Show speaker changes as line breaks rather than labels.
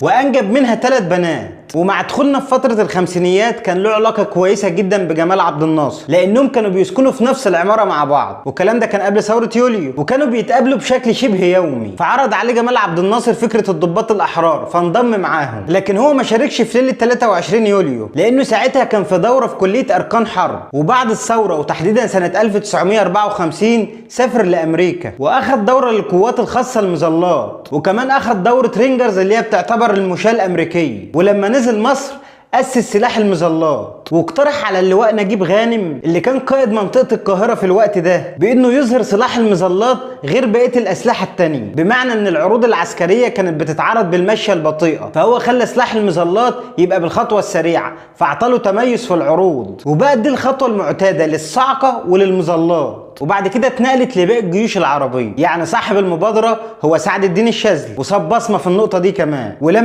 وانجب منها 3 بنات. ومع دخولنا في فترة الخمسينيات كان له علاقة كويسة جدا بجمال عبد الناصر، لانهم كانوا بيسكنوا في نفس العمارة مع بعض، والكلام ده كان قبل ثورة يوليو، وكانوا بيتقابلوا بشكل شبه يومي. فعرض عليه جمال عبد الناصر فكرة الضباط الاحرار فانضم معاهم، لكن هو ما شاركش في ليلة 23 يوليو لانه ساعتها كان في دورة في كلية اركان حرب. وبعد الثورة وتحديدا سنة 1954 سافر لامريكا واخد دورة للقوات الخاصة المظلات، وكمان اخد دورة رينجرز اللي هي بتعتبر المشاة الامريكية. ولما نزل مصر أسس سلاح المظلات، واقترح على اللواء نجيب غانم اللي كان قائد منطقة القاهرة في الوقت ده بأنه يظهر سلاح المظلات غير بقية الأسلحة التانية، بمعنى أن العروض العسكرية كانت بتتعرض بالمشية البطيئة، فهو خلى سلاح المظلات يبقى بالخطوة السريعة، فاعطاله تميز في العروض، وبقت دي الخطوة المعتادة للصاعقة وللمظلات. وبعد كده اتنقلت لباقي الجيوش العربية. يعني صاحب المبادرة هو سعد الدين الشاذلي، وصاب بصمة في النقطة دي كمان. ولما